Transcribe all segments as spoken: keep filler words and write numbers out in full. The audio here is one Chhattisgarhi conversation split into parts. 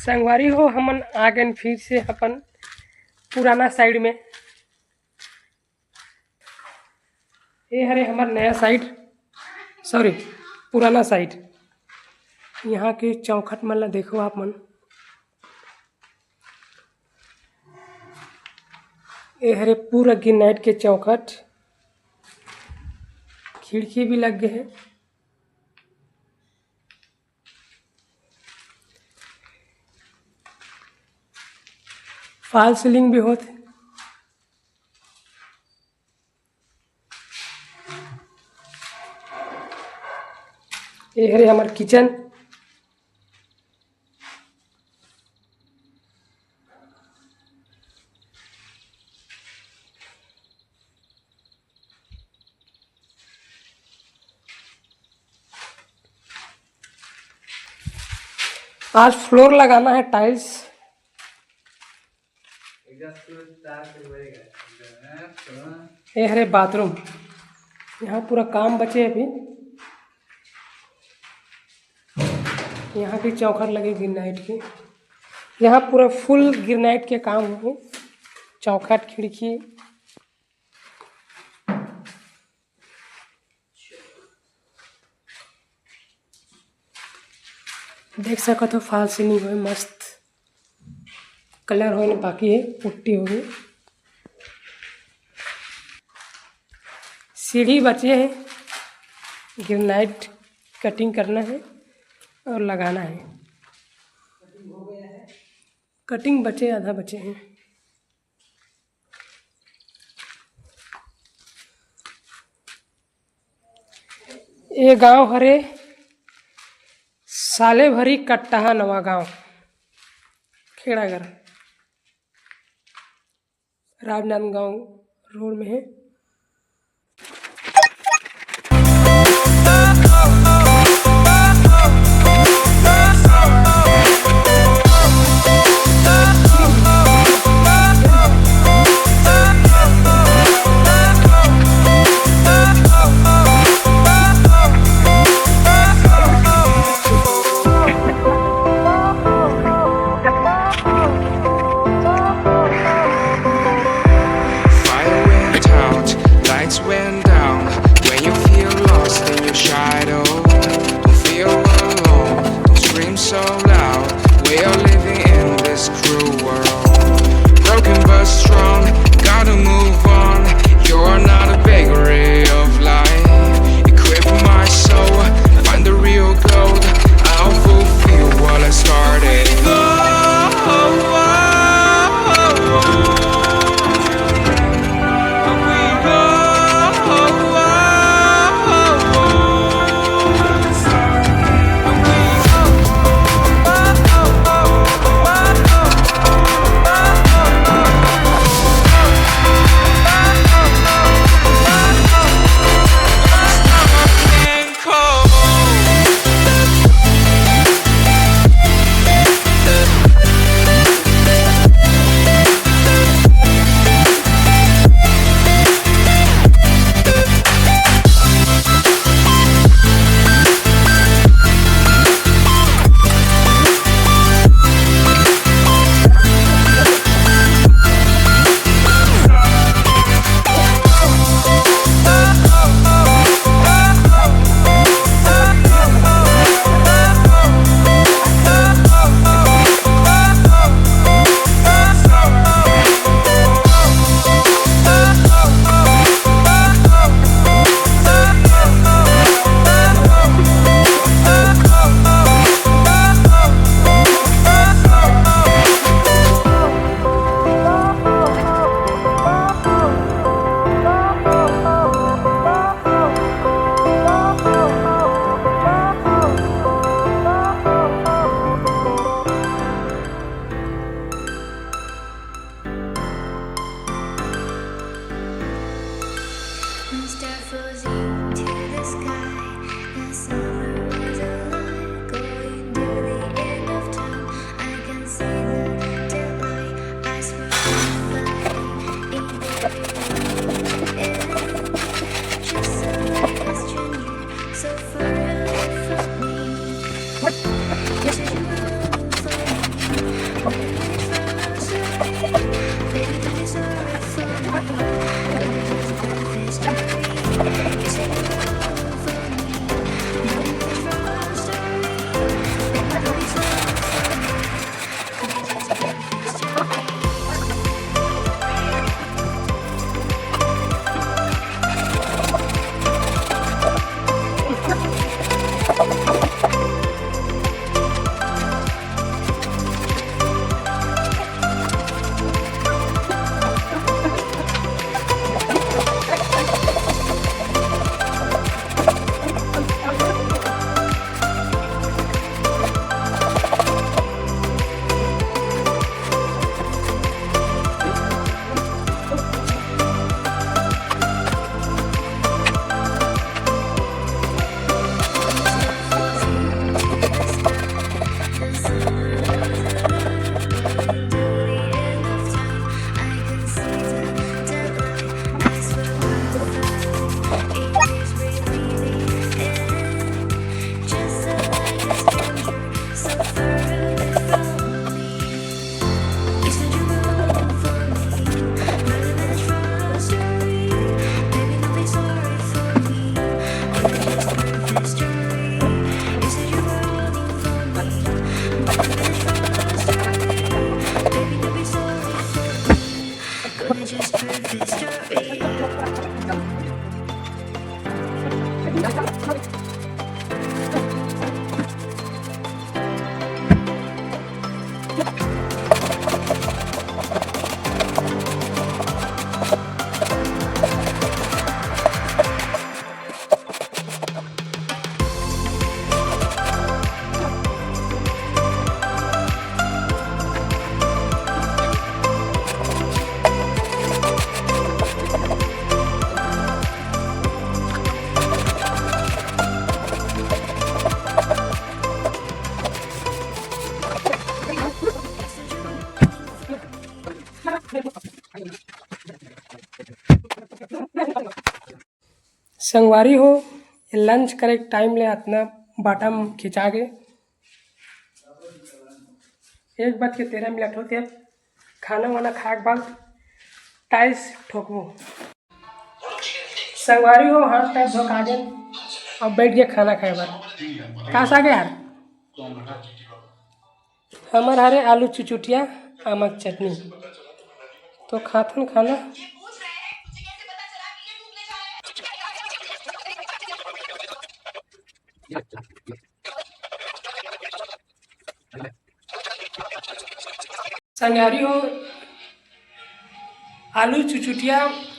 संगवारी हो, हमन आ गए फिर से अपन पुराना साइड में। ये हरे हमर नया साइड, सॉरी, पुराना साइड। यहाँ के चौखट मन ला देखो आप मन। ये हरे पूरा ग्रेनाइट के चौखट, खिड़की भी लग गए हैं। फॉल सीलिंग भी होत हे। ये हरे हमर किचन। आज फ्लोर लगाना है, टाइल्स। ये हरे बाथरूम, यहाँ पूरा काम बचे अभी। यहाँ भी चौखट लगे ग्रेनाइट के, यहाँ पूरा फुल ग्रेनाइट के काम हुए, चौखट, खिड़की। देख सकत हो, फॉल सीलिंग होए मस्त, कलर होए बाकी है, पुट्टी हो गई। सीढ़ी बचे है, ग्रेनाइट कटिंग करना है और लगाना है। कटिंग बचे, आधा बचे हैं। ये गांव हरे सालेभरी कट्टाहा नवा गांव, खेड़ागर, राजनांदगांव रोड में है। संगवारी हो, ये lunch करे के time ले अतना bottom खिंचा गे। एक बज के तेरह मिनट होथे, अब खाना वाना खाए के बाद tiles ठोकबो। संगवारी हो, हाथ पैर धो के आ गेन, अब बैठ के खाना खाए बर। का साग हे यार? हमर हरे आलू चुचुटिया, आमा के चटनी। तो खाथन खाना। संगवारी हो, आलू चुचुटिया,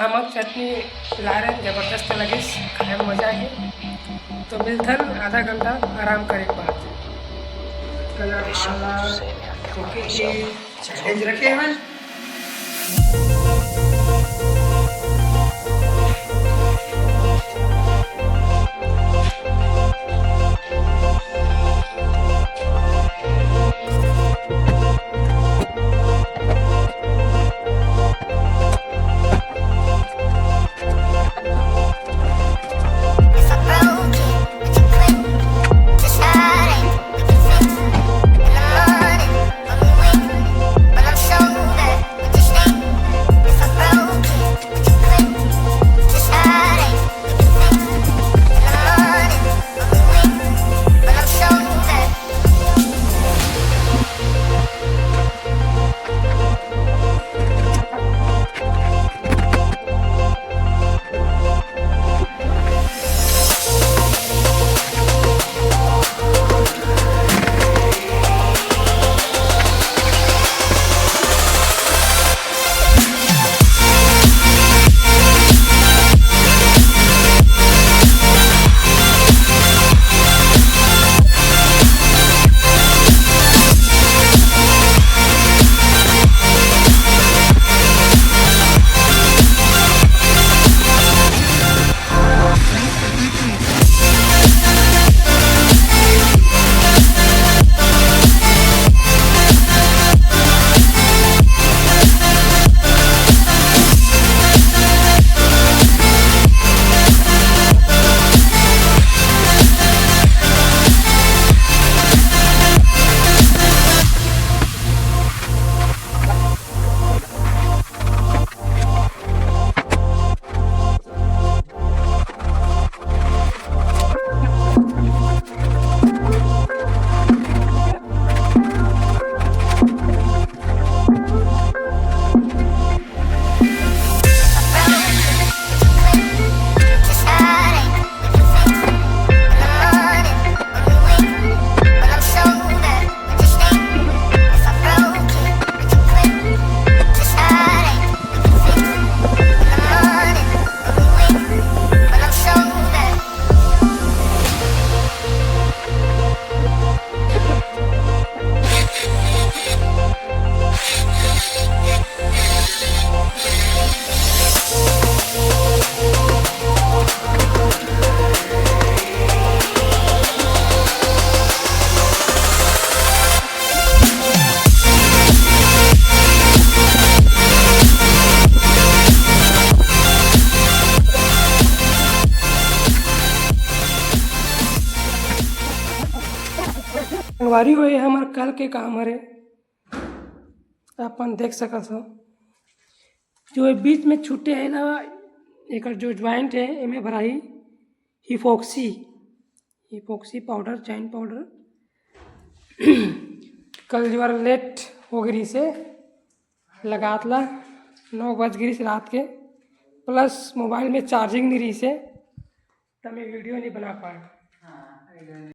आमा के चटनी लाए रहेन, जबरदस्त लगिस, खाए में मजा आगे। तो मिलथन आधा घंटा आराम करे के बाद। कलर वाला, ओके, ये challenge रखे हैं। संगवारी हो, ये हमर कल के काम हरे, अपन देख सकत हो। जो ये बीच में छूटे हे ना, एकर जो ज्वाइंट हे, एमे भराही epoxy, epoxy powder, joint powder. कल जो लेट हो गई से लगात ला, नौ बज गई से रात के, प्लस मोबाइल में चार्जिंग नहीं रही से, तो मैं वीडियो नहीं बना पाए।